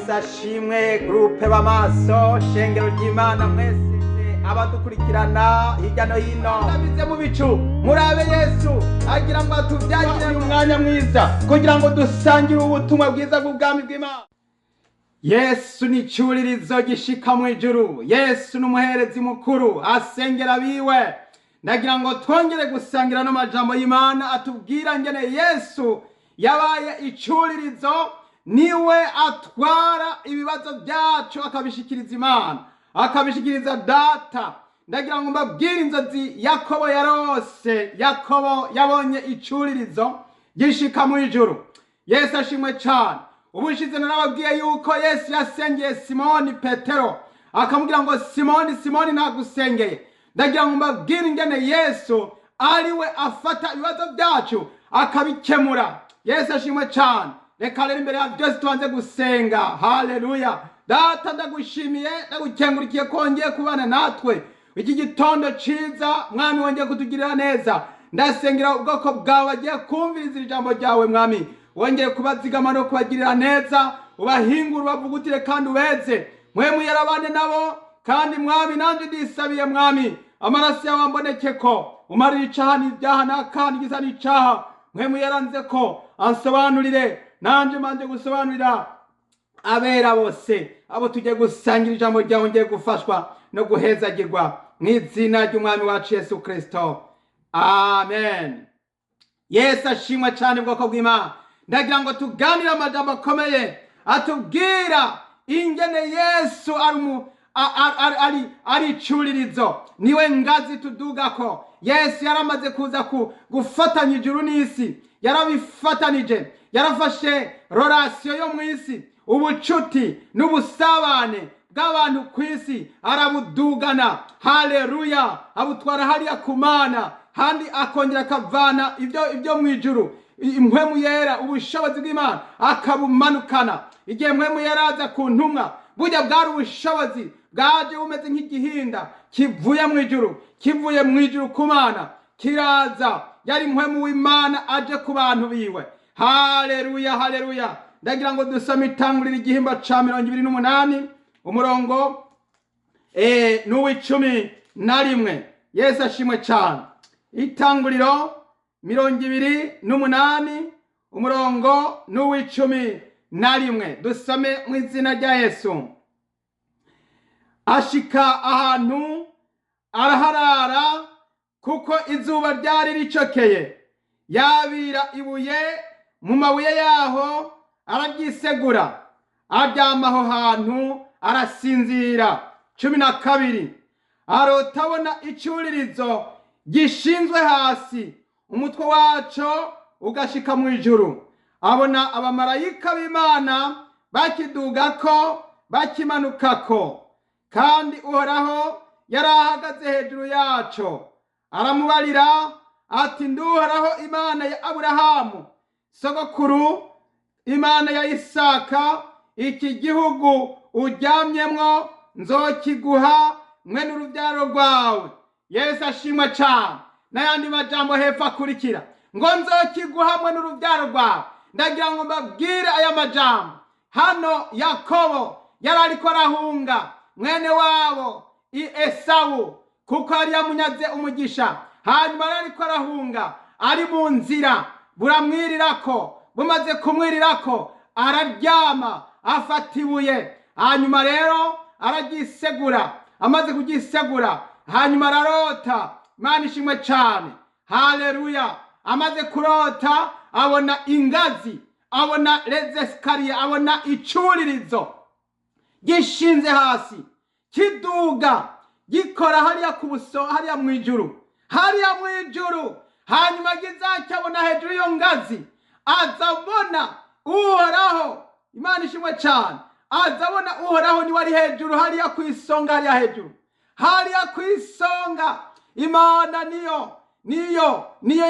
Yesu ashimwe. Groupe b'amaso, shengero ry'Imana mwese abadukurikirana hirya no hino, abize mu bicu, murabe Yesu agira ngo atubyagire umwanya mwiza kugira ngo dusangire ubutumwa bwiza bw'ubwami bw'Imana. Yesu ni icyuririzo gishika mu ijuru. Yesu ni umuherezi mukuru asengera abiwe. Ndagira ngo twongere gusangira n'amajambo y'Imana atubwira ngene Yesu yabaye icuririzo, niwe atwara ibibazo byacu akabishikiriza Imana, akabishikiriza Data. Ndagira ngo mbabwire inzozi Yakobo yarose. Yakobo yabonye icuririzo gishika mu ijuru. Yesu ashimwe cyane. Ubushize narababwiye yuko Yesu yasengeye Simoni Petero, akamubwira ngo: "Simoni, Simoni, nagusengeye." Ndagira ngo mbabwire ingene Yesu ariwe afata ibibazo byacu akabikemura. Yesu ashimwe cyane. Reka rero imbere ya byose tubanze gusenga. Haleluya! Data, ndagushimiye, ndagukengurikiye ko wongeye kubana natwe iki gitondo ciza. Mwami, wongeye kutugirira neza. Ndasengera ubwoko bwawe bagiye kumviriza ijambo ryawe. Mwami, wongeye kubazigama no kubagirira neza, ubahingure, ubavugutire kandi ubeze. Mwemu yarabane nabo. Kandi Mwami, nanjye ndisabiye, Mwami, amaraso yawe amboneke ko umarira icaha n'ibyaha n'akandi gisa n'icaha. Mwemu yaranze ko ansobanurire, nanjye manje gusobanurira abera bose abo tugiye gusangira ijambo ryawe, ngiye gufashwa no guhezagirwa mu izina ry'Umwami wacu Yesu Kristo, amen. Yesu ashimwe cyane. Ubwoko bw'Imana, ndagira ngo tuganire amajambo akomeye atubwira ingene Yesu ari icuririzo, niwe ngazi tudugako. Yesu yaramaze kuza ku gufatanya ijuru n'isi, yarabifatanije, yarafashe relation yo mu isi, ubucuti n'ubusabane bw'abantu ku isi, arabudugana, haleluya, abutwara hariya ku Mana, handi akongera akavana ibyo mu ijuru, impwemu yera, ubushobozi bw'Imana, akabumanukana. Igihe Mpwemu Yera aza ku ntumwa, burya bwari ubushobozi bwaje bumeze nk'igihinda kivuye mu ijuru, kivuye mu ijuru ku Mana kiraza. Yari Mpwemu w'Imana aje ku bantu biwe. Haleluya, haleluya! Ndagira ngo dusome Itangurira igihimba ca 28, umurongo n'uw'icumi na rimwe. Yesu ashimwe cyane. Itanguriro 28, umurongo n'uw'icumi na rimwe. Dusome mu izina rya Yesu. Ashika ahantu araharara, kuko izuba ryari ricokeye. Yabira ibuye mu mabuye yaho, araryisegura, aryama aho hantu arasinzira. 12. Arota abona icuririzo gishinzwe hasi, umutwe waco ugashika mu ijuru. Abona abamarayika b'Imana bakidugako, bakimanukako. Kandi Uhoraho yari ahagaze hejuru yaco. Aramubarira ati: "Nduhoraho, Imana ya Aburahamu sogokuru, Imana ya Isaka. Iki gihugu uryamyemwo nzokiguha mwe n'urubyaro rwawe." Yesu ashimwe cyane. N'ayandi majambo hepfo akurikira ngo: "Nzokiguha mwe n'urubyaro rwawe." Ndagira ngo mbabwire aya majambo hano. Yakobo yari ariko arahunga mwene wabo i Esawu, kuko yari yamunyaze umugisha. Hanyuma yari ariko arahunga, ari mu nzira buramwirirako. Bumaze kumwirirako, araryama, afata ibuye, hanyuma rero araryisegura. Amaze kuryisegura, hanyuma ararota. Imana ishimwe cyane, haleluya! Amaze kurota, abona ingazi, abona les escaliers, abona icuririzo gishinze hasi, kiduga, gikora hariya ku buso, hariya mu ijuru, hariya mu ijuru. Hanyuma gizacyabona hejuru y'iyo ngazi, aza abona Uhoraho. Imana ishimwe cyane. Aza abona Uhoraho niwe ari hejuru hariya ku isonga, hariya hejuru, hariya ku isonga. Imana niyo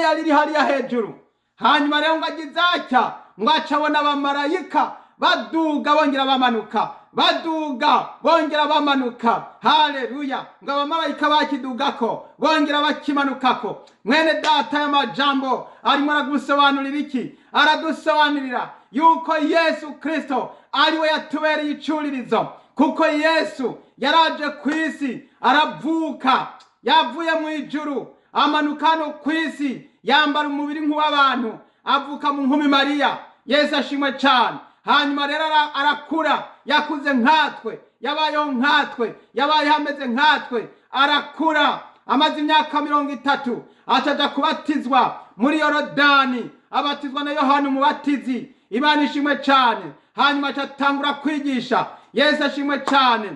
yari iri hariya hejuru. Hanyuma rero ngo agize atya, ngo aca abona abamarayika baduga, bongera bamanuka, baduga, bongera bamanuka. Haleluya! Ngo abamarayika bakidugako, bongera bakimanukako. Mwene Data, y'amajambo arimo aragusobanurira iki? Aradusobanurira yuko Yesu Kristo ariwe yatubereye icuririzo, kuko Yesu yaraje ku isi aravuka, yavuye mu ijuru amanuka hano ku isi, yambara umubiri nk'uw'abantu, avuka mu nkumi Mariya. Yesu ashimwe cyane. Hanyuma rero arakura, yakuze nkatwe, yabayeho nkatwe, yabayeho ameze nkatwe, arakura amaze imyaka 30 acaja kubatizwa muri Yorodani, abatizwa na Yohana Umubatizi. Imana ishimwe cyane. Hanyuma aca atangura kwigisha. Yesu ashimwe cyane.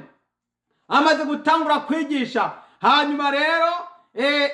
Amaze gutangura kwigisha, hanyuma rero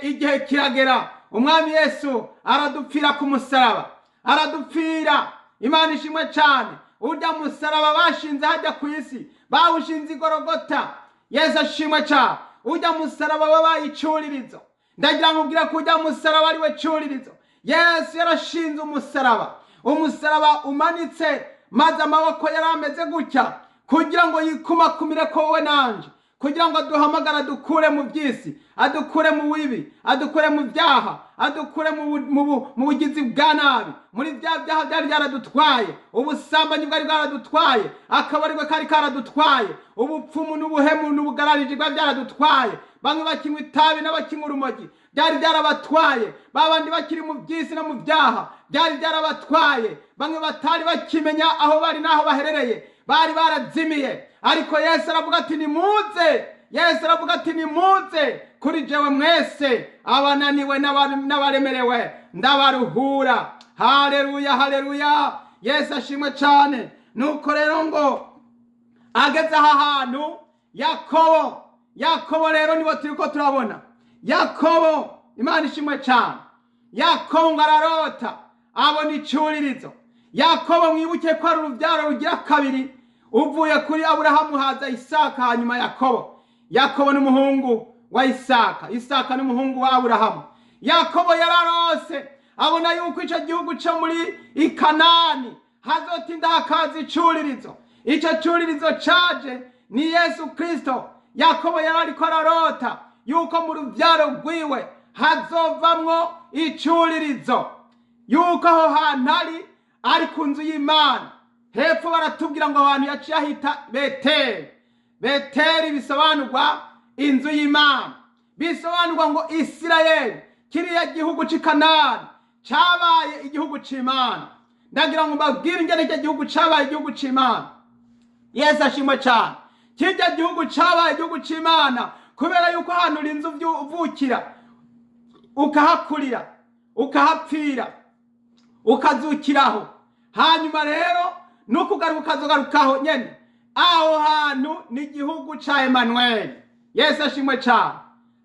igihe kiragera, umwami Yesu aradupfira ku musaraba, aradupfira. Imana ishimwe cyane. Urya musaraba bashinze hajya ku isi, bawushinze igorogota. Yesu ashimwe cyane. Urya musaraba wabaye icuririzo. Ndagira ngo ubwire ko urya musaraba ari we curirizo. Yesu yarashinze umusaraba, umusaraba umanitse, maze amaboko yari ameze gutya kugira ngo yikumakumire ko wowe nanje, kugira ngo aduhamagare, adukure mu by'isi, adukure mu bibi, adukure mu byaha, adukure mu bugizi bwa nabi, muri bya byaha byari byaradutwaye, ubusambanyi bwari bwaradutwaye, akabarigwe kari karadutwaye, ubupfumu n'ubuhemu n'ubugarariji bwari byaradutwaye, bamwe bakinywa itabi n'abakinywa urumogi byari byarabatwaye, babandi bakiri mu by'isi no mu byaha byari byarabatwaye, bamwe batari bakimenya aho bari n'aho baherereye, bari barazimiye. Ariko Yesu aravuga ati nimuze. Yesu aravuga ati nimuze kuri jewe mwese abananiwe n'abaremerewe, ndabaruhura. Haleluya, haleluya. Yesu ashimwe cyane. Nuko rero ngo ageze aha hantu Yakobo, Yakobo rero nibo turiko turabona Yakobo. Imana ishimwe cyane. Yakobo ngo ararota abona icuririzo. Yakobo mwibuke ko ari urubyaro rugira kabiri, uvuye kuri Aburahamu haza Isaka, hanyuma Yakobo. Yakobo ni umuhungu wa Isaka, Isaka ni umuhungu wa Aburahamu. Yakobo yararose abona yuko ico gihugu co muri Ikanani hazotinda hakaza icuririzo. Ico curirizo caje ni Yesu Kristo. Yakobo yarariko ararota yuko mu rubyaro rwiwe hazovamwo icuririzo, yuko aho hantu ari ku nzu y'Imana. Hepfo baratubwira ngo abantu yaciye ahita Beteli. Beteli bisobanurwa inzu y'Imana, bisobanurwa ngo Isirayeli, kiriya gihugu c'i Kanani cabaye igihugu c'Imana. Ndagira ngo mbabwire ingene icyo gihugu cabaye igihugu c'Imana. Yesu ashimwe cyane. Kirya gihugu cabaye igihugu c'Imana kubera yuko ahantu urinze uvukira, ukahakurira, ukahapfira, ukazukiraho, hanyuma rero nukugaruka ukazogarukaho nyene, aho hantu ni igihugu ca Emmanuel. Yesu ashimwe cyane.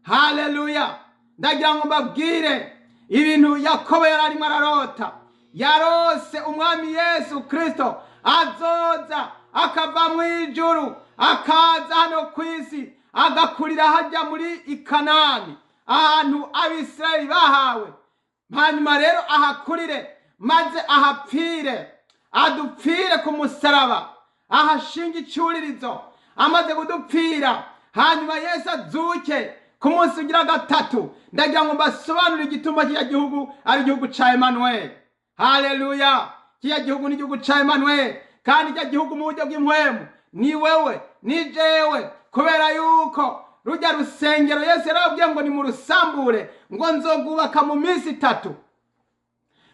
Haleluya. Ndagira ngo mbabwire ibintu Yakobo yari arimo ararota. Yarose umwami Yesu Kristo azoza akava mu ijuru akaza hano ku isi, agakurira hajya muri Ikanani, ahantu Abisirayeli bahawe. Hanyuma rero ahakurire maze ahapfire, adupfire ku musaraba, ahashinga icuririzo. Amaze kudupfira, hanyuma Yesu azuke ku munsi ugira gatatu. Ndagira ngo mbasobanurire igituma kiriya gihugu ari igihugu ca Emmanuel. Haleluya. Kiriya gihugu ni igihugu ca Emmanuel, kandi kiriya gihugu mu buryo bw'impwemu ni wewe ni jewe, kubera yuko rujya rusengero Yesu yarababwiye ngo nimurusambure, ngo nzogubaka mu minsi itatu,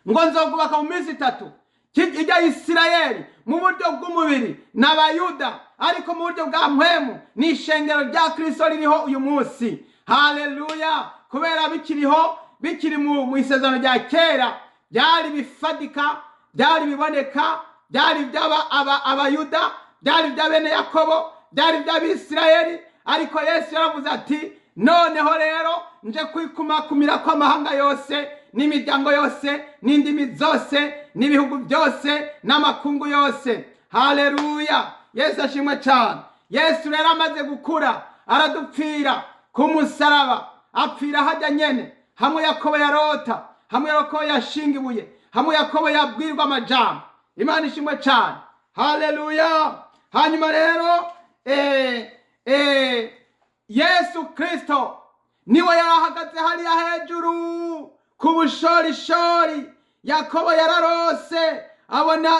ngo nzogubaka mu minsi itatu. Ijya Isirayeli mu buryo bw'umubiri n'Abayuda, ariko mu buryo bwa mpwemu ni ishengero rya Kristo ririho uyu munsi. Haleluya. Kubera bikiriho, bikiri mu isezerano rya kera, byari bifadika, byari biboneka, byari by'aba Abayuda, byari bya bene Yakobo, byari by'Abisirayeli. Ariko Yesu yaravuze ati noneho rero nje kwikumakumira kw'amahanga yose n'imiryango yose n'indimi zose n'ibihugu byose n'amakungu yose. Haleluya. Yesu ashimwe cyane. Yesu rero amaze gukura aradupfira ku musaraba, apfira hajya nyene hamwe Yakobo yarota, hamwe Yakobo yashinga ibuye, hamwe Yakobo yabwirwa amajambo. Imana ishimwe cyane. Haleluya. Hanyuma rero Yesu Kristo niwe yarahagaze hariya hejuru ku bushorishori. Yakobo yararose Abona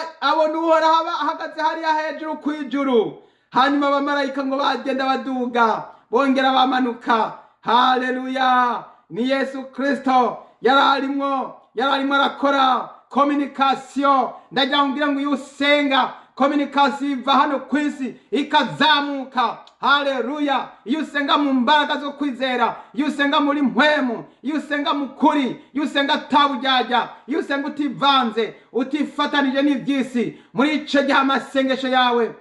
Uhoraho ahagaze hariya hejuru ku ijuru. Hanyuma abamarayika ngo bagenda baduga, bongera bamanuka. Haleluya! Ni Yesu Kristo yari arimwo arakora communication. Ndagira ngo ngira ngo iyo usenga, communication iva hano ku isi ikazamuka. Haleluya! Iyo usenga mu mbaraga zo kwizera, iyo usenga muri mpwemu, iyo usenga mu kuri, iyo usenga ataburyarya, iyo usenga utivanze, utifatanije n'iby'isi, muri ico gihe amasengesho yawe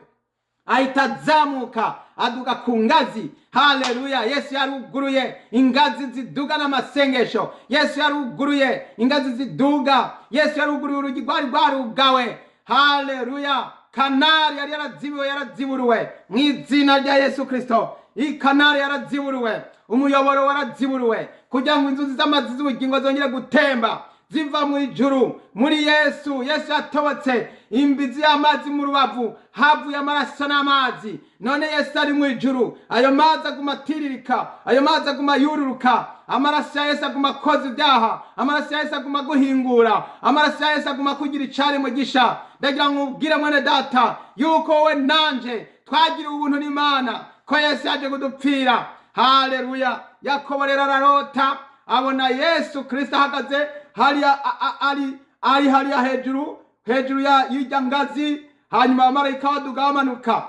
ahita azamuka, aduga ku ngazi. Haleluya! Yesu yaruguruye ingazi ziduga n'amasengesho. Yesu yaruguruye ingazi ziduga. Yesu yaruguruye urugi rwari rwarugawe. Haleluya! Canal yari yarazibiwe, yaraziburuwe mu izina rya Yesu Kristo. Iyi canal yaraziburuwe, umuyoboro waraziburuwe kugira ngo inzuzi z'amazi z'ubugingo zongere gutemba ziva mu ijuru muri Yesu. Yesu yatobotse imbizi y'amazi mu rubavu, havuye amaraso n'amazi. None Yesu ari mu ijuru, ayo mazi aguma atiririka, ayo mazi aguma yururuka. Amaraso ya Yesu aguma akoza ibyaha, amaraso ya Yesu aguma guhingura, amaraso ya Yesu aguma kugira icari mugisha. Ndagira ngo ubwire mwene data yuko wowe nanje twagiriwe ubuntu n'Imana, ko Yesu yaje kudupfira. Haleluya! Yakobo rero ararota, abona Yesu Kristo ahagaze hariya, ari hariya hejuru, hejuru y'irya ngazi. Hanyuma abamarayika baduga, bamanuka.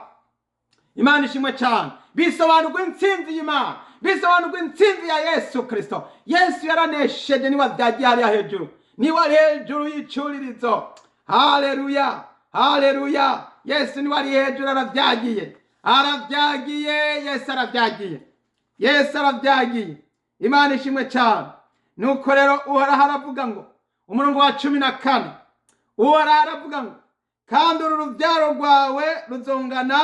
Imana ishimwe cyane. Bisobanurwa intsinzi y'Imana, bisobanurwa intsinzi ya Yesu Kristo. Yesu yaranesheje, niwe byagiye hariya hejuru, niwe ari hejuru y'icuririzo. Haleluya, haleluya! Yesu niwe ari hejuru, aravyagiye, aravyagiye. Yesu aravyagiye, Yesu aravyagiye. Imana ishimwe cyane. Nuko rero Uhoraho aravuga ngo, umurongo wa 14, Uhoraho aravuga ngo: "Kandi uru rubyaro rwawe ruzongana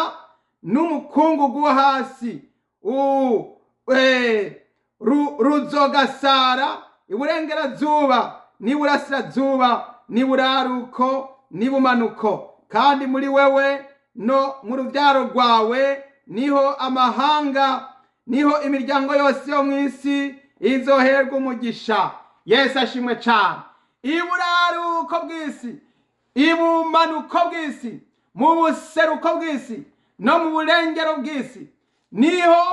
n'umukungugu wo hasi, ruzogasara iburengerazuba n'iburasirazuba n'iburaruko n'ibumanuko, kandi muri wewe no mu rubyaro rwawe niho amahanga, niho imiryango yose yo mu isi izoherwa umugisha." Yesu ashimwe cyane. Iburaruko bw'isi, ibumanuko bw'isi, mu buseruko bw'isi no mu burengero bw'isi, niho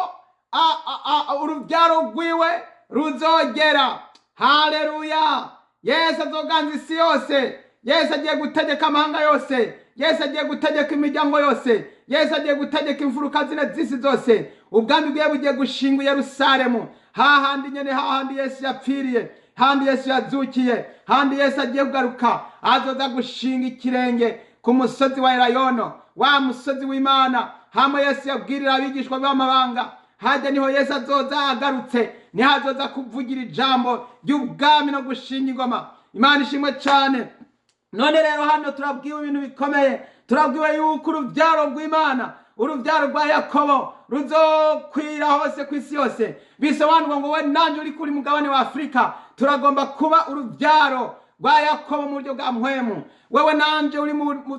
urubyaro rwiwe ruzogera. Haleluya! Yesu azoganza isi yose. Yesu agiye gutegeka amahanga yose. Yesu agiye gutegeka imiryango yose. Yesu agiye gutegeka imfuruka zine z'isi zose. Ubwami bwiwe bugiye gushingwa i Yerusalemu, hahandi nyene, hahandi Yesu yapfiriye, handi Yesu yazukiye, handi Yesu agiye kugaruka. Azoza gushinga ikirenge ku musozi wa Elayono, wa musozi w'Imana, hamwe Yesu yabwirira abigishwa b'amabanga. Hajya niho Yesu azoza agarutse, niho azoza kuvugira ijambo ry'ubwami no gushinga ingoma. Imana ishimwe cyane. None rero hano turabwiwe ibintu bikomeye. Turabwiwe yuko urubyaro rw'Imana, urubyaro rwa Yakobo, ruzokwira hose ku isi yose. Bisobanurwa ngo we nanjye uri kuri mugabane wa Afurika turagomba kuba urubyaro rwa Yakobo mu buryo bwa mpwemu. Wewe nanje uri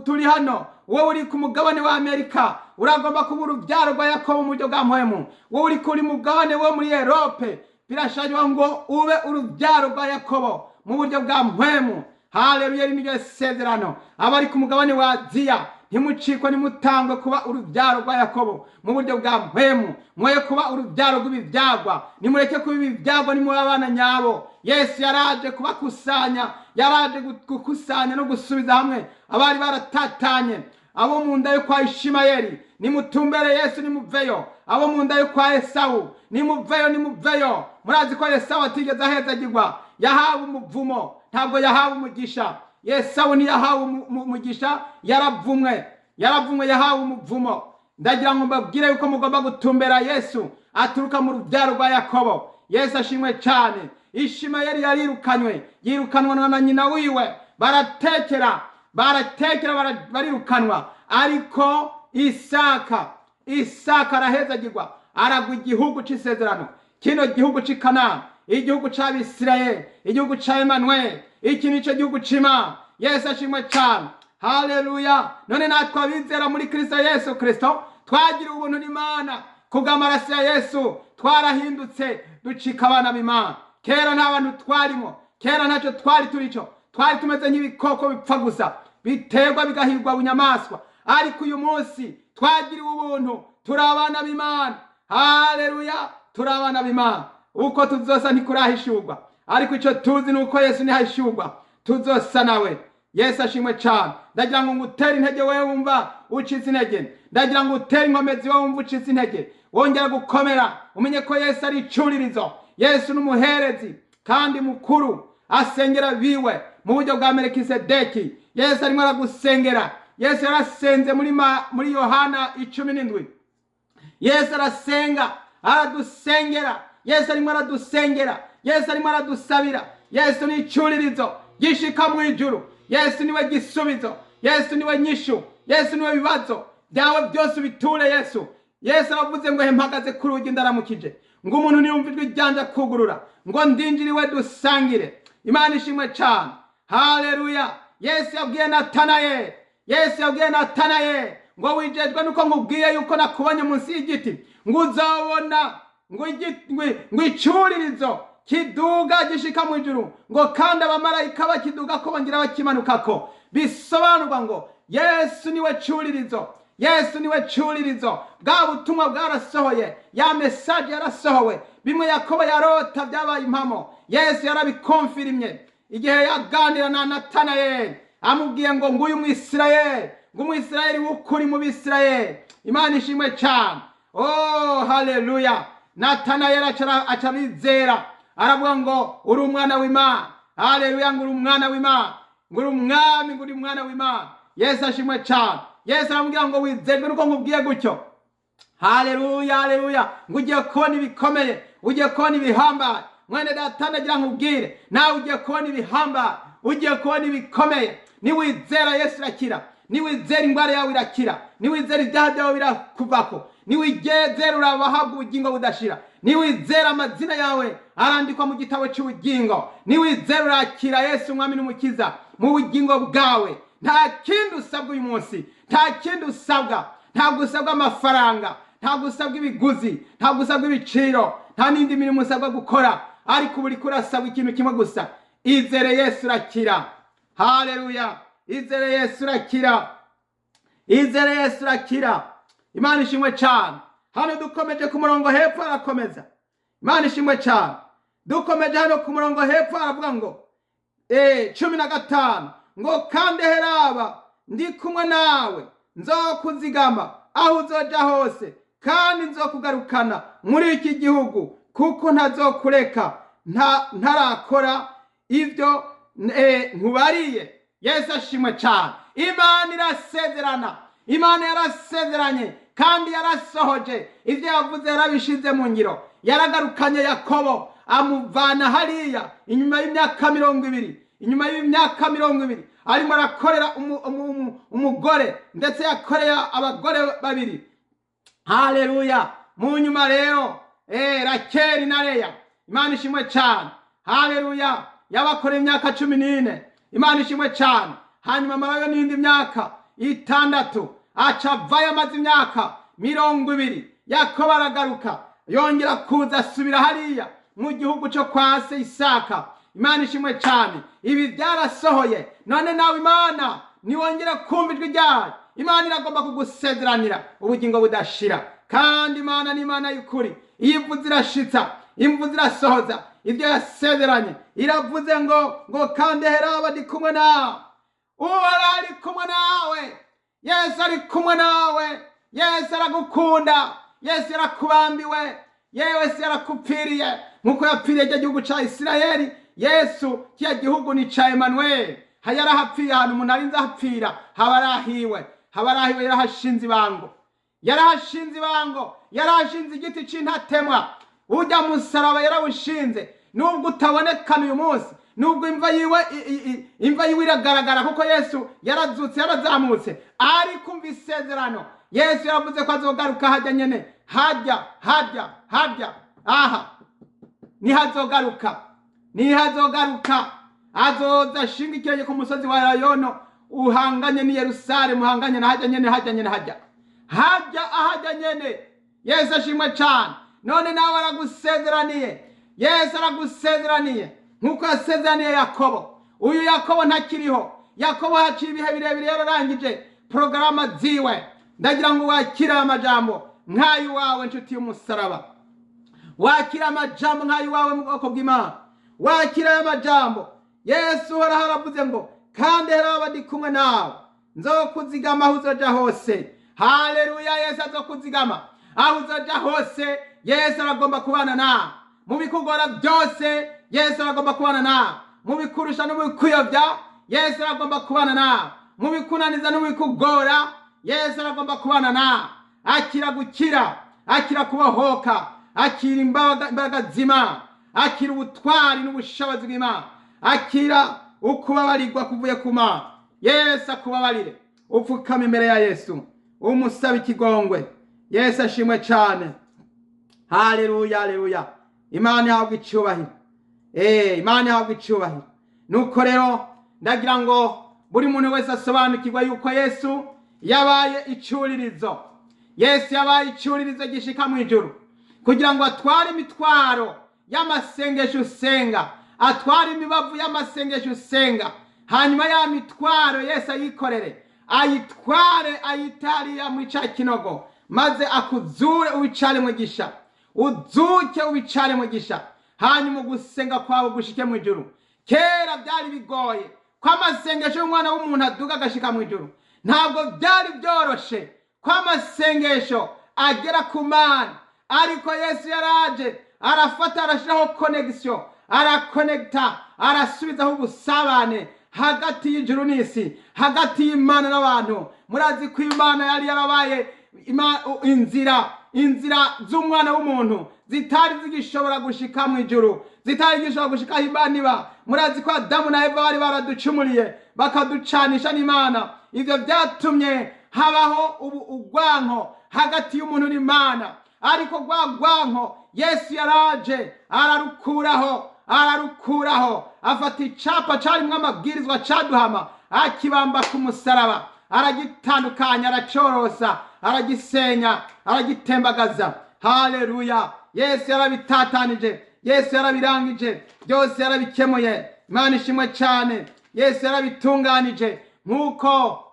turi hano, wowe uri ku mugabane wa Amerika, uragomba kuba urubyaro rwa Yakobo mu buryo bwa mpwemu. Wowe uri kuri mugabane wo muri Erope, birashanywa ngo ube urubyaro rwa Yakobo mu buryo bwa mpwemu. Haleluya! Iri niryo sezerano. Abari ku mugabane wa Aziya, ntimucikwe, ntimutangwe kuba urubyaro rwa Yakobo mu buryo bwa mpwemu. Mwoye kuba urubyaro rw'ibibyagwa, nimureke kuba ibibyagwa, nimube abana nyabo. Yesu yaraje kubakusanya, yaraje gukusanya no gusubiza hamwe abari baratatanye. Abo mu nda yo kwa Ishimayeli, nimutumbere Yesu, nimuveyo. Abo mu nda yo kwa Esawu, nimuveyo, nimuveyo. Murazi ko Esawu atigeze ahezagirwa, yahawe umuvumo, ntabwo yahawe umugisha. Esawu ntiyahawe umugisha, yaravumwe, yaravumwe, yahawe umuvumo. Ndagira ngo mbabwire yuko mugomba gutumbera Yesu aturuka mu rubyaro rwa Yakobo. Yesu ashimwe cyane. Ishimayeli yarirukanywe, yirukanwa na nyina wiwe, baratekera, baratekera, barirukanwa. Ariko Isaka, Isaka arahezagirwa, aragwa igihugu c'isezerano, kino gihugu c'i Kanani, igihugu c'Abisirayeli, igihugu ca Emanuel. Iki nico gihugu c'Imana. Yesu ashimwe cyane. Haleluya! None natwe abizera muri Kristo Yesu Kristo, twagiriwe ubuntu n'Imana kubw'amaraso ya Yesu, twarahindutse, ducika abana b'Imana. Kera nta bantu twarimo, kera ntacyo twari turico, twari tumeze nk'ibikoko bipfa gusa. biterwa bigahirwa bunyamaswa. Ariko uyu munsi twagiriwe ubuntu, turi abana b'Imana. Haleluya, turi abana b'Imana. Uko tuzosa ntikurahishurwa, ariko icyo tuzi ni uko Yesu nihahishurwa tuzosa nawe. Yesu ashimwe cyane. Ndagira ngo ngutere intege wewe wumva ucitse intege, ndagira ngo utere inkomezi wowe wumva ucitse intege, wongera gukomera, umenye ko Yesu ari icuririzo. Yesu ni umuherezi kandi mukuru, asengera biwe mu buryo bwa Melikisedeki. Yesu arimo aragusengera. Yesu yarasenze muri Yohana 17. Yesu arasenga, aradusengera. Yesu arimo aradusengera. Yesu arimo aradusabira. Yesu ni icuririzo gishika mu ijuru. Yesu niwe gisubizo. Yesu niwe nyishu. Yesu niwe bibazo byawe byose ubiture Yesu. Yesu aravuze ngo mpagaze ku rugi ndaramukije, ngo umuntu niyumva ijwi ryanje akugurura, ngo ndinjiriwe dusangire. Imana ishimwe cyane. Haleluya. Yesu yabwiye Natanayeli, Yesu yabwiye Natanayeli ngo wijejwe nuko nkubwiye yuko nakubonye munsi y'igiti, ngo uzabona ngo icuririzo kiduga gishika mu ijuru, ngo kandi abamarayika bakiduga ko bongera bakimanukako. Bisobanurwa ngo Yesu niwe curirizo. Yesu niwe curirizo. Bwa butumwa bwarasohoye, ya message yarasohowe, bimwe Yakobo yarota byabaye impamo. Yesu yarabikonfirimye igihe yaganira na Natanayeli, amubwiye ngo nguyu Umwisirayeli, ngo Umwisirayeli w'ukuri mu Bisirayeli. Imana ishimwe cyane. Oh, haleluya. Natanayeli acarizera, aravuga ngo uri umwana w'Imana. Haleluya, ngo uri umwana w'Imana, ngo uri umwami, ngo uri umwana w'Imana. Yesu ashimwe cyane. Yesu aramubwira ngo wizerwe nuko nkubwiye gutyo. Haleluya, haleluya. Ngo ugiye kubona ibikomeye, ugiye kubona ibihambaye. Mwene data ndagira nkubwire, nawe ugiye kubona ibihambaye, ugiye kubona ibikomeye. Niwizera Yesu urakira, niwizera indwara yawe irakira, niwizera ibyaha byawe birakuvako, niwizera urabahabwa ubugingo budashira, niwizera amazina yawe arandikwa mu gitabo cy'ubugingo, niwizera urakira Yesu umwami n'umukiza mu bugingo bwawe. Nta kindi usabwa uyu munsi, nta kindi usabwa. Ntabwo usabwa amafaranga, ntabwo usabwa ibiguzi, ntabwo usabwa ibiciro, nta n'indi mirimo usabwa gukora, ariko ubu uriko urasabwa ikintu kimwe gusa: izere Yesu urakira. Haleluya, izere Yesu urakira, izere Yesu urakira. Imana ishimwe cyane. Hano dukomeje ku murongo hepfo arakomeza. Imana ishimwe cyane. Dukomeje hano ku murongo hepfo aravuga ngo 15 ngo kandi heraba ndi kumwe nawe, nzokuzigama aho uzoja hose, kandi nzokugarukana muri iki gihugu, kuko ntazokureka ntarakora ibyo nkubariye. Yesu ashimwe cyane. Imana irasezerana, Imana yarasezeranye kandi yarasohoje ibyo yavuze, yarabishize mu ngiro. Yaragarukanye Yakobo amuvana hariya inyuma y'imyaka 20, inyuma y'imyaka 20 arimo arakorera umugore, ndetse yakoreye abagore babiri. Haleluya. Mu nyuma rero Rakeli na Leya, Imana ishimwe cyane. Haleluya. Yabakoreye imyaka 14. Imana ishimwe cyane. Hanyuma amarayo n'indi myaka 6, aca avayo amaze imyaka 20. Yakobo aragaruka, yongera kuza asubira hariya mu gihugu cyo kwa se Isaka. Imana ishimwe cyane. Ibi byarasohoye. None nawe Imana niwongera kumva ijwi ryayo, Imana iragomba kugusezeranira ubugingo budashira. Kandi Imana ni Imana y'ukuri, iyo ivuze irashitsa, imvuze irasohoza ibyo yasezeranye. Iravuze ngo kandi heraba ndi kumwe nawe. Uhoraho ari kumwe nawe. Yesu ari kumwe nawe. Yesu aragukunda. Yesu yarakubambiwe. Yesu yarakupfiriye nkuko yapfiriye icyo gihugu cya Isirayeli. Yesu kiya gihugu ni ca Emmanuel. Yarahapfiriye ahantu umuntu arinze ahapfira, haba arahiwe, haba arahiwe. Yarahashinze ibango, yarahashinze ibango, yarahashinze igiti c'intatemwa. Ujya musaraba yarawushinze. Nubwo utabonekana uyu munsi, nubwo imva yiwe imva yiwe iragaragara, kuko Yesu yarazutse, yarazamutse, ariko umva isezerano. Yesu yaravuze ko azogaruka hajya nyene, hajya hajya hajya aha nihazogaruka, nihazogaruka. Azoza ashinga ikirenge ku musozi wa Elayono uhanganye ni Yerusalemu, uhanganye na hajya nyene, hajya nyene, hajya hajya ahajya nyene. Yesu ashimwe cyane. None nawe aragusezeraniye. Yesu aragusezeraniye nkuko yasezeraniye Yakobo. Uyu Yakobo ntakiriho. Yakobo haciye ibihe birebire yararangije porogaramu ziwe. Ndagira ngo wakire amajambo nk'ay'iwawe, nshuti y'umusaraba. Wakira amajambo nk'ay'iwawe mu bwoko bw'Imana. Wakira aya majambo. Yesu uhoraho aravuze ngo: "Kandi heraba ndi kumwe nawe, nzokuzigama aho uzoja hose." Haleluya! Yesu azokuzigama aho uzoja hose. Yesu aragomba kubana nawe mu bikugora byose. Yesu aragomba kubana nawe mu bikurusha no mu bikuyobya. Yesu aragomba kubana nawe mu bikunaniza no mu bikugora. Yesu aragomba kubana nawe. Akira gukira, akira kubohoka, akira imbaraga z'Imana, akira ubutwari n'ubushobozi bw'Imana, akira ukubabarirwa kuvuye ku Mana. Yesu akubabarire. Upfukama imbere ya Yesu, umusaba ikigongwe. Yesu ashimwe cyane. Haleluya, haleluya! Imana ihabwa icyubahiro. Imana ihabwa icyubahiro. Nuko rero ndagira ngo buri muntu wese asobanukirwa yuko Yesu yabaye icyuririzo. Yesu yabaye icyuririzo gishika mu ijuru kugira ngo atware imitwaro y'amasengesho usenga, atware imibavu y'amasengesho usenga. Hanyuma ya mitwaro Yesu ayikorere, ayitware, ayitariya muri ca kinogo, maze akuzure ubicare mugisha, uzuke ubicare mugisha, hanyuma ugusenga kwawe gushike mu ijuru. Kera byari bigoye ko amasengesho y'umwana w'umuntu aduga agashika mu ijuru. Ntabwo byari byoroshe ko amasengesho agera ku Mana, ariko Yesu yaraje, arafata, arashyiraho connexion, arakonegita, arasubizaho ubusabane hagati y'ijuru n'isi, hagati y'Imana n'abantu. Murazi ko Imana yari yarabaye inzira z'umwana w'umuntu zitari zigishobora gushika mu ijuru, zitari zigishobora gushika aho Imana iba. Murazi ko Adamu na Eva bari baraducumuriye, bakaducanisha n'Imana. Ibyo byatumye habaho ubu ugwanko hagati y'umuntu n'Imana, ariko rwa rwanko Yesu yaraje ararukuraho, ararukuraho. Afata icapa carimwo amabwirizwa caduhama, akibamba ku musaraba, aragitandukanya, aracorosa, aragisenya, aragitembagaza. Haleluya! Yesu yarabitatanije, Yesu yarabirangije byose, yarabikemuye. Imana ishimwe cyane. Yesu yarabitunganije nk'uko,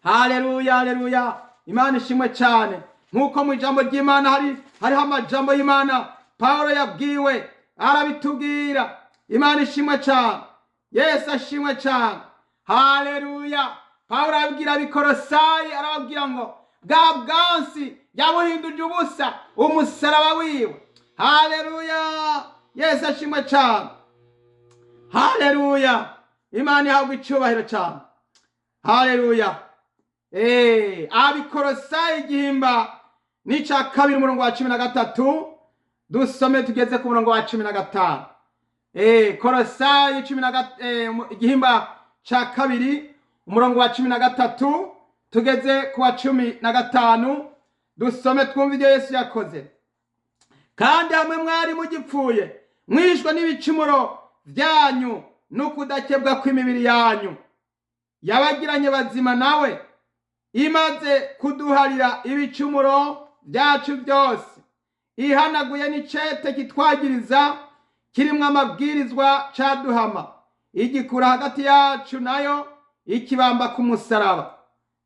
haleluya, haleluya, Imana ishimwe cyane, nk'uko mu ijambo ry'Imana hariho amajambo y'Imana Pawulo yabwiwe, arabitubwira. Imana ishimwe cyane. Yesu ashimwe cyane. Haleluya! Pawulo arabwira Abikorosayi, arababwira ngo bwa bwansi yabuhinduje ubusa umusaraba wiwe. Haleluya! Yesu ashimwe cyane. Haleluya! Imana ihabwa icyubahiro cyane. Haleluya! Abikorosayi igihimba n'icya kabiri, umurongo wa 13, dusome tugeze ku murongo wa 15. Korosayi igihimba cya kabiri, umurongo wa 13 tugeze ku wa 15, dusome twumve ibyo Yesu yakoze. Kandi hamwe mwari mugipfuye, mwishwe n'ibicumuro byanyu n'ukudakebwa kw'imibiri yanyu, yabagiranye bazima nawe, imaze kuduharira ibicumuro byacu byose, ihanaguye n'icete kitwagiriza kirimwo amabwirizwa caduhama, igikura hagati yacu nayo, ikibamba ku musaraba.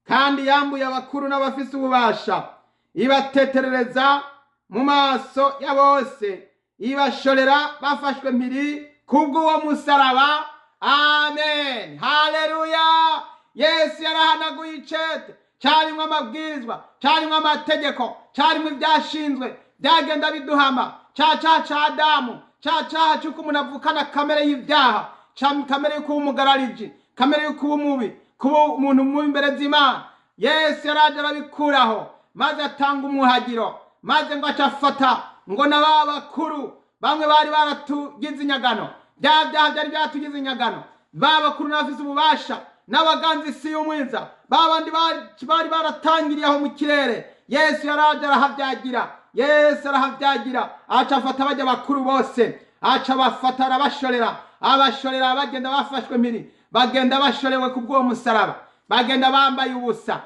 Kandi yambuye abakuru n'abafise ububasha, ibateterereza mu maso ya bose, ibashorera bafashwe mpiri kubw'uwo musaraba. Amen, haleluya! Yesu yarahanaguye icete carimwo amabwirizwa, carimwo amategeko, carimwo ibyashinzwe byagenda biduhama, ca caha ca Adamu, ca caha c'uko umuntu avukana kamere y'ibyaha, ca kamere yo kuba umugarariji, kamere yo kuba umubi, kuba umuntu mubi imbere z'Imana. Yesu yaraje arabikuraho, maze atanga umuhagiro, maze ngo aca afata ngo na ba bakuru bamwe bari baratugize inyagano, bya byaha byari byatugize inyagano, ba bakuru n'abafise ububasha n'abaganza isi y'umwiza, ba bandi bari baratangiriye aho mu kirere. Yesu yaraje arahabyagira. Yesu arahabyagira, aca afata bajya bakuru bose, aca abafata, arabashorera, abashorera, bagenda bafashwe mpiri, bagenda bashorewe ku bw'uwo musaraba, bagenda bambaye ubusa.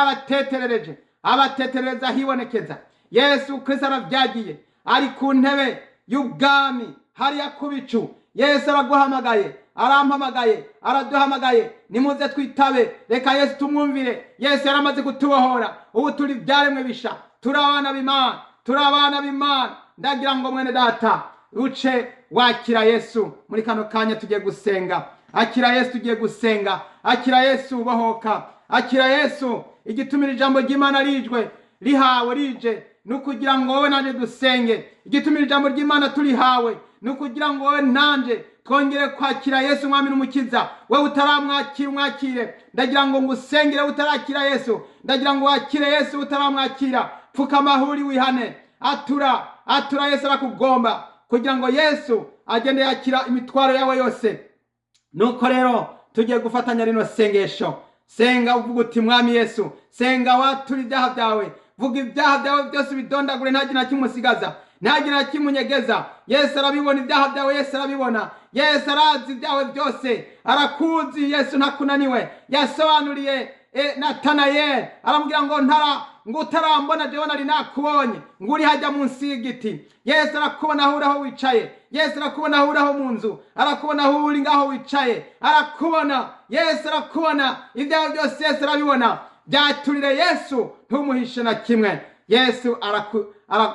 Yarabateterereje, abateterereza ahibonekeza. Yesu Kristo arabyagiye, ari ku ntebe y'ubwami hariya ku bicu. Yesu araguhamagaye. Arampamagaye, araduhamagaye, nimuze twitabe. Reka Yesu tumwumvire. Yesu yaramaze kutubohora, ubu turi ibyaremwe bisha, turi abana b'Imana, turi abana b'Imana. Ndagira ngo mwene data uce wakira Yesu muri kano kanya tugiye gusenga. Akira Yesu, tugiye gusenga. Akira Yesu, ubohoka. Akira Yesu. Igitumira ijambo ry'Imana rijwe rihawe rije ni ukugira ngo wowe nanje dusenge. Igitumira ijambo ry'Imana turihawe ni ukugira ngo wowe nanje twongere kwakira Yesu umwami n'umukiza. Wowe utaramwakira, umwakire. Ndagira ngo ngusengere. Utarakira Yesu, ndagira ngo wakire Yesu. Utaramwakira, pfukama aho uri, wihane, atura, atura. Yesu arakugomba kugira ngo Yesu agende yakira imitwaro yawe yose. Nuko rero tugiye gufatanya rino sengesho. Senga uvuga uti: "Mwami Yesu." Senga watura ibyaha byawe, vuga ibyaha byawe byose, ubidondagure, nta kintu na kimwe usigaza, nta kintu na kimwe unyegeza. Yesu arabibona ibyaha byawe, Yesu arabibona, Yesu arazi ibyawe byose, arakuzi. Yesu ntakunaniwe. Yasobanuriye Natanayeli, aramubwira ngo ntara ngo utarambona jewe nari nakubonye, ngo uri hajya munsi y'igiti. Yesu arakubona aho uri, aho wicaye. Yesu arakubona aho uri, aho mu nzu, arakubona aho uri ngaho wicaye, arakubona. Yesu arakubona ibyawe byose, Yesu arabibona. Byaturire Yesu, ntumuhishe na kimwe. Yesu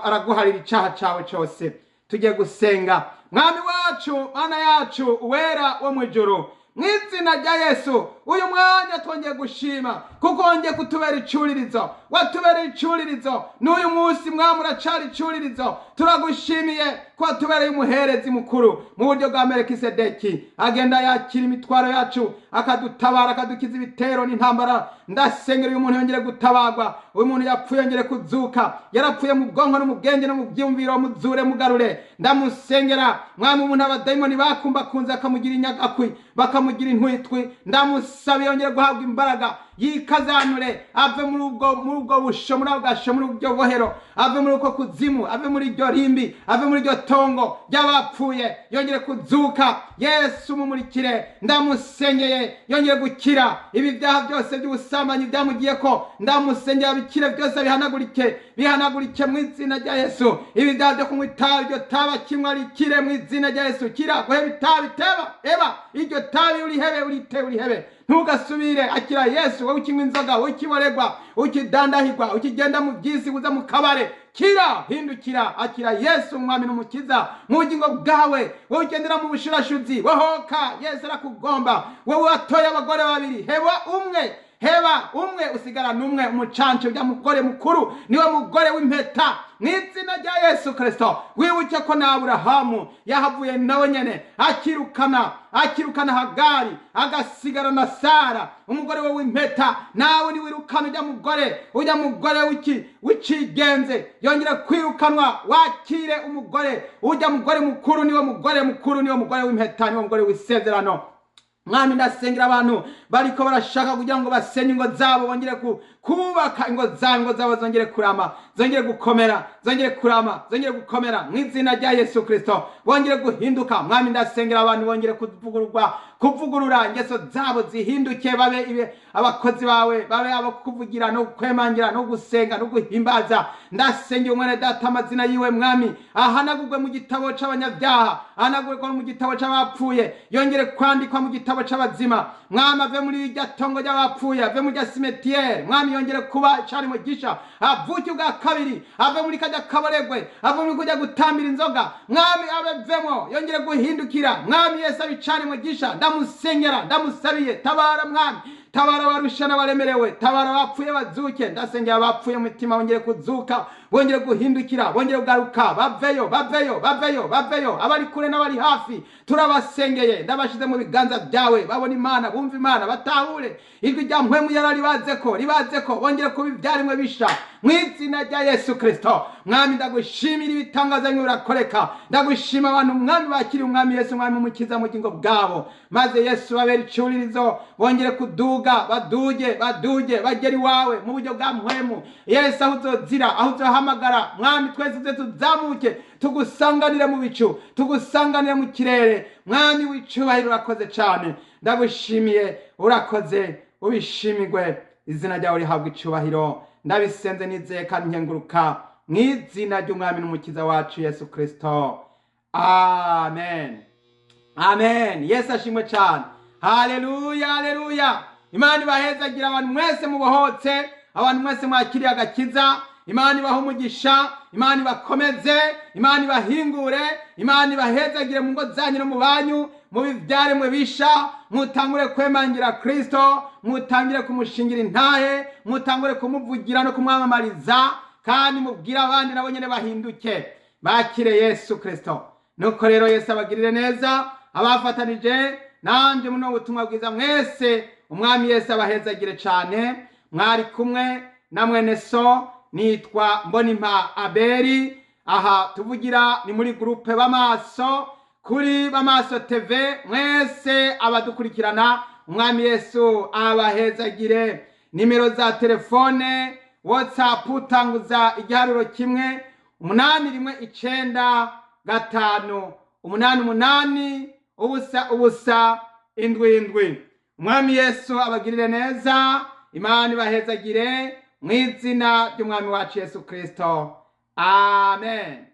araguharira icaha cawe cose. Tugiye gusenga. Mwami wacu, Mana yacu, uwera wo mu ijuru, mu izina rya Yesu, uyu mwanya twongeye gushima kuko wongeye kutubera icuririzo. Watubereye icuririzo n'uyu munsi, Mwami, uracari icuririzo. Turagushimiye ko watubereye umuherezi mukuru mu buryo bwa Melikisedeki, agenda yakira imitwaro yacu, akadutabara, akadukiza ibitero n'intambara. Ndasengera uyu muntu yongere gutabarwa, uyu muntu yapfuye yongere kuzuka, yarapfuye mu bwonko no mu bwenge no mu byumviro, muzure, mugarure. Ndamusengera, Mwami. Umuntu abadayimoni bakumbakunze akamugira inyagakwi, bakamugira intwitwi, ndamusabiye yongere guhabwa imbaraga, yikazanure, ave muri ubwo busho, muri ako gasho, muri ubwo bohero, ave muri uko kuzimu, ave muri iryo rimbi, ave muri iryo tongo ry'abapfuye, yongere kuzuka. Yesu mumurikire. Ndamusengeye yongere gukira ibi byaha byose by'ubusambanyi byamugiye ko. Ndamusengera bikire byose, bihanagurike, bihanagurike mu izina rya Yesu. Ibi byaha byo kunywa itabi, iryo tabi akinywa rikire mu izina rya Yesu. Kira guheba itabi, teba, eba iryo tabi, urihebe, urite, urihebe, ntugasubire. Akira Yesu. Wowe ukinywa inzoga, wowe ukiboregwa, ukidandahirwa, ukigenda mu by'isi, uza mu kabare, kira, hindukira, akira Yesu umwami n'umukiza mu bugingo bwawe. Wowe ugendera mu bushurashuzi, wohoka, Yesu arakugomba. Wowe watoye abagore babiri, heba umwe, heba umwe, usigarana umwe, umucanco. Ujya mugore mukuru niwe mugore w'impeta mu izina rya Yesu Kristo. Wibuke ko na Aburahamu yahavuye nawe nyene akirukana Hagari, agasigara na Sara umugore we w'impeta. Nawe niwirukana ujya mugore w'iki w'icigenze, yongera kwirukanwa, wakire umugore, ujya mugore mukuru, niwe mugore mukuru, niwe mugore w'impeta, niwe mugore w'isezerano. Mwami, ndasengera abantu bariko barashaka kugira ngo basenye ingo zabo, bongere kubaka ingo zabo, ingo zabo zongere kurama, zongere gukomera, zongere kurama, zongere gukomera mu izina rya Yesu Kristo, bongere guhinduka. Mwami, ndasengera abantu bongere kuvugururwa, kuvugurura ingeso zabo zihinduke, babe abakozi bawe, babe abo kuvugira no kwemangira no gusenga no guhimbaza. Ndasengera umwene data, amazina yiwe, Mwami, ahanagurwe mu gitabo c'abanyabyaha, ahanagurwe mu gitabo c'abapfuye, yongere kwandikwa mu gitabo c'abazima. Mwami, ave muri irya tongo ry'abapfuye, ave muri rya cimetière. Mwami, yongere kuba cari mugisha, avuke ubwa kabiri, ave muri kajya kaboregwe, ave muri kujya gutambira inzoga. Mwami, abevemo, yongere guhindukira. Mwami Yesu, abicane mugisha. Ndamusengera, ndamusabiye. Tabara, Mwami, tabara abarusha n'abaremerewe, tabara abapfuye bazuke. Ndasengera abapfuye mutima bongere kuzuka, bongere guhindukira, bongere kugaruka, baveyo, baveyo, baveyo, baveyo. Abari kure n'abari hafi turabasengeye, ndabashize mu biganza byawe. Babona Imana, bumva Imana, batahure ijwi rya mpwemu yara ribaze ko ribaze ko bongere kuba ibyaremwe bisha mu izina rya Yesu Kristo. Mwami, ndagushimira ibitangaza bimwe birakoreka. Ndagushima abantu, Mwami, bakiriye umwami Yesu umwami umukiza mu bugingo bwabo, maze Yesu babera icuririzo, bongere kuduga, baduge, baduge, bagere iwawe mu buryo bwa mpwemu. Yesu, aho uzozira, aho uzohamagara, Mwami, twese tuze tuzamuke, tugusanganire mu bicu, tugusanganire mu kirere. Mwami w'icubahiro, urakoze cyane, ndagushimiye, urakoze, ubishimirwe, izina ryawe rihabwa icubahiro. Ndabisenze nizeye kandi nkenguruka mu izina ry'umwami n'umukiza wacu Yesu Kristo, amen. Amen. Yesu ashimwe cyane. Haleluya, haleluya. Imana ibahezagira abantu mwese mubohotse, abantu mwese mwakiriye agakiza. Imana ibahe umugisha, Imana ibakomeze, Imana ibahingure, Imana ibahezagire mu ngo zanyu no mu banyu, mubivyaremwe bisha, mutangure kwemangira Kristo, mutangire kumushingira intahe, mutangure kumuvugira no kumwamamariza, kandi mubwire abandi nabo nyene bahinduke bakire Yesu Kristo. Nuko rero Yesu abagirire neza, abafatanije nanje muno butumwa bwiza mwese, Umwami Yesu abahezagire cane. Mwari kumwe na mwene so, nitwa Mbonimpa Abeli. Aha tuvugira ni muri groupe Bamaso, kuri Bamaso TV. Mwese abadukurikirana, Umwami Yesu abahezagire. Nimero za telefone WhatsApp, tanguza igiharuro 1 8 1 9 5 8 8 0 0 7 7. Umwami Yesu abagirire neza, Imana ibahezagire mu izina ry'Umwami wacu Yesu Kristo. Amen.